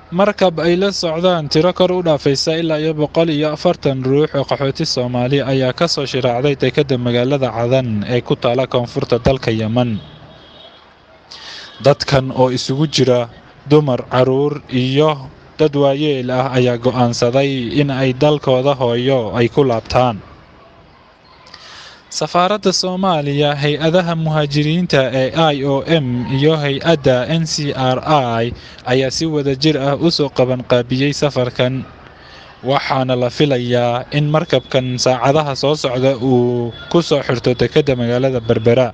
Markab ay la socdaan tiro kor u dhaafaysa ilaa iyo 140 ruux oo qaxooti Soomaali ayaa ka soo shiraacday dekedda magaalada Cadan ee ku taala koonfurta dalka Yemen. Dadkan oo isugu jira dumar, carruur iyo dad waayeel ah ayaa go'aansaday in ay dalkooda hooyo ay ku laabtaan. Safaaradda Soomaaliya, hay-adaha muhaajiriinta ee IOM iyo hay-adda NCRI ayaa si wadajir ah u soo qabanqaabiyey safarkan, waxaana la filayaa in markabkan saacadaha soo socda uu ku soo xirto dekedda magaalada Berbera.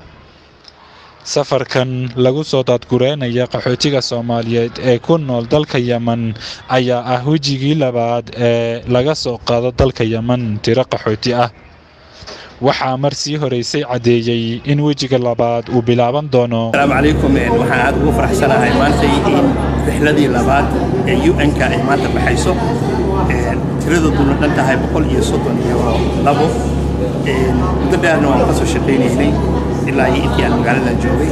Safarkan lagu soo daadgureynaya qaxootiga Soomaaliyeed ee ku nool dalka Yemen ayaa ah wejigii labaad ee laga soo qaado dalka Yemen tiro qaxooti ah. Waxaa mar sii horeysay caddeeyey in wejiga labaad uu bilaaban doono. Asalaamu calaykum. Waxaan aad ugu faraxsanahay maanta in rixladii labaad ee UN-ka ay maanta baxayso, tiradooduna dhan tahay 132. Muddo dheerna waan ka soo shaqaynaynay ilaa iyo intii aan magaaladan joogay.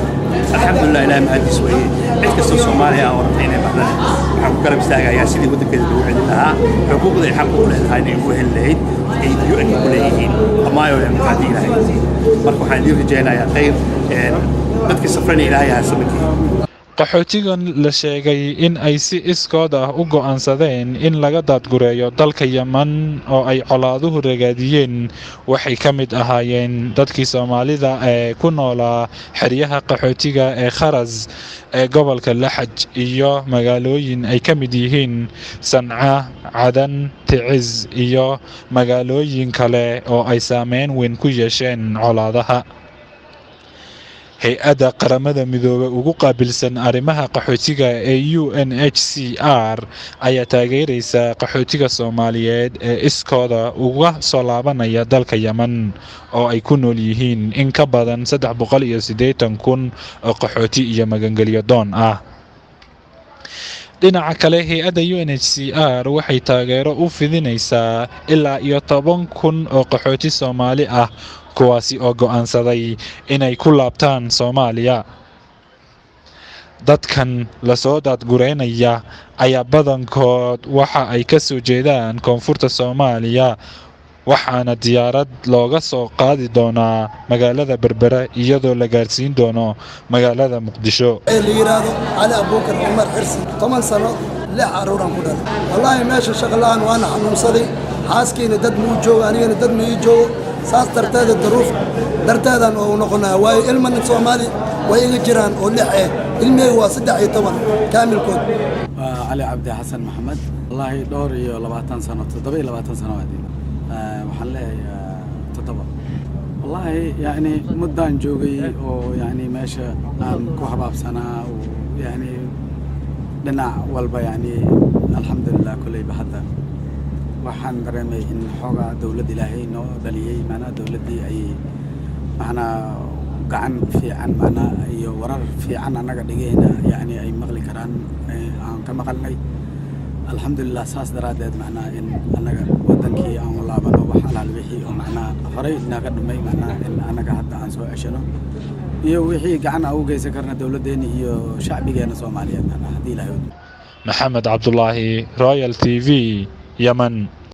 Alxamdulilah, Ilahay mahadiis weeye. Cid kastoo Soomaaliya ah oo rabta inay baxdana waxaan ku garab istaagayaa sidii waddankeeda loogu celin lahaa, xuquuqda ay xaq u leedahay inay ugu heli lahayd ay UN-ka ku leeyihiin amaayo haddii Ilaahay. Marka waxaan idiin rajaynayaa khayr. Dadkii safrana Ilaahay ha sabankeeyo. Qaxootigan la sheegay in ay si iskood ah u go'aansadeen in laga daadgureeyo dalka Yemen oo ay colaaduhu ragaadiyeen waxay ka mid ahaayeen dadkii Soomaalida ee ku noolaa xeryaha qaxootiga ee Kharas ee gobolka Laxaj iyo magaalooyin ay ka mid yihiin Sanca, Cadan, Ticiz iyo magaalooyin kale oo ay saameyn weyn ku yeesheen colaadaha. Hay-adda Qaramada Midoobay ugu qaabilsan arrimaha qaxootiga ee UNHCR ayaa taageeraysa qaxootiga Soomaaliyeed ee iskooda uga soo laabanaya dalka Yemen oo ay ku nool yihiin in ka badan 380,000 oo qaxooti iyo magangelyo doon ah. Dhinaca kale, hay-adda UNHCR waxay taageero u fidinaysaa ilaa iyo 10,000 oo qaxooti Soomaali ah, kuwaasi oo go'aansaday inay ku laabtaan Soomaaliya. Dadkan lasoo daadgureynaya ayaa badankood waxa ay ka soo jeedaan koonfurta Soomaaliya, waxaana diyaarad looga soo qaadi doonaa magaalada Berbera iyadoo la gaarsiin doono magaalada Muqdisho. La yidhaahdo Cali Abuukar Cumar Xirsi, 10 sano, lix carruuraan ku dhalay. Wallaahi meesha shaqa la'aan waana xanuunsaday. Xaaskiina dad muu joogo, anigana dad ma ii joogo. Saas darteeda, daruuf darteedaan oo u noqonaya, waayo ilman Soomaali way iga jiraan oo lix eh. Ilmihayga waa 13 kaamilkood. Waa Cali Cabdi Xasan Maxamed. Wallaahi dhowr iyo labaatan sano, 27 sano waa. Waxaan leeyahay toddoba. Wallaahi yani muddaan joogay oo yani meesha aan ku habaabsanaa oo yani dhinac walba. Yani alxamdulilah, kolleyba hadda waxaan dareemay in xoogaa dowlad Ilaahay noo dhaliyey, macnaha dowladdii ay macnaa gacan fiican macnaa iyo warar fiican annaga dhigayna yani ay maqli karaan, aan ka maqalnay, alxamdulilah. Saas daraaddeed macnaha in annaga waddankii aan u laabano, wax alaal wixii oo macnaha horey naga dhumay macnaha in annaga hadda aan soo ceshano iyo wixii gacan aan u geysan karna dowladdeena iyo shacbigeena Soomaaliyeed macnaha haddii Ilaahay. Maxamed Cabdulaahi, Royal TV, Yemen.